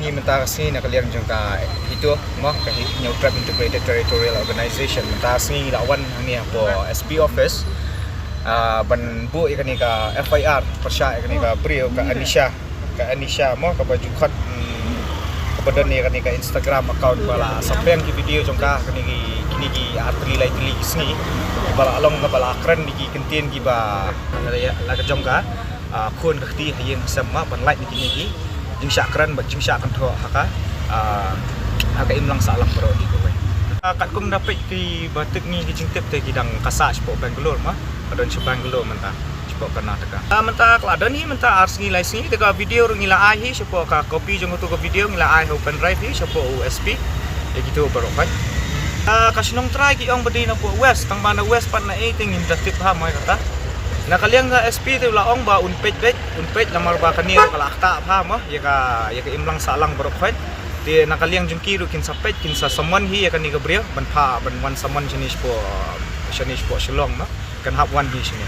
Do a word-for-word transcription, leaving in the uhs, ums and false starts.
Ni mynta ka sngi na ka liang jong ka HITO mo, ka Hynñiewtrep Integrated Territorial Organization, mynta ka sngi la wan hangne hapoh S P office, ah, ban buh ïa kane ka F I R pyrshah ïa kane ka briew ka Anisha, ka Anisha mo, kaba ju khot, mm, kaba don ïa kane ka Instagram account ba la sa pynbeit ki video jong ka, kine ki, kine ki ar tylli lai tylli ki sngi, ba la long kaba la kren da ki kyntien kiba la, la ka jong ka, ah, khun ka kti ha ïing ha sem mo, ban lait na kine ki jingshah kren bad jingshah kynthoh ha ka, ah, ha ka imlang sahlang baroh hi kawei. Ah, katkum da peit kiba tip ngi ki jingtip te ki dang ka sah shapoh Bangalore mo, ka don sha Bangalore mynta, shapoh Karnataka. Ah, mynta ka la don hi mynta ar sngi lai sngi, te ka video ruh ngi la ai hi shapoh, ka copy jong kato ka video ngi la ai ha u pen drive hi shapoh u S P ïa kito baroh pat. Ah, ka shnong trai ki ong ba dei na poh West, tang ba na West pat na ei te ngim da tip bha mo ïa kata. Na ka liang ka S P te u la ong ba un peit beit, un peit namar ba kane ruh ka la ktah bha mo ïa ka, ïa ka imlang sahlang baroh khoit. Te na ka liang jong ki ruh kin sa peit, kin sa summon hi ïa kane ka briew ban phah, ban wan summon shane shapoh, shane shapoh Shillong mo, kan hap wan hi shane.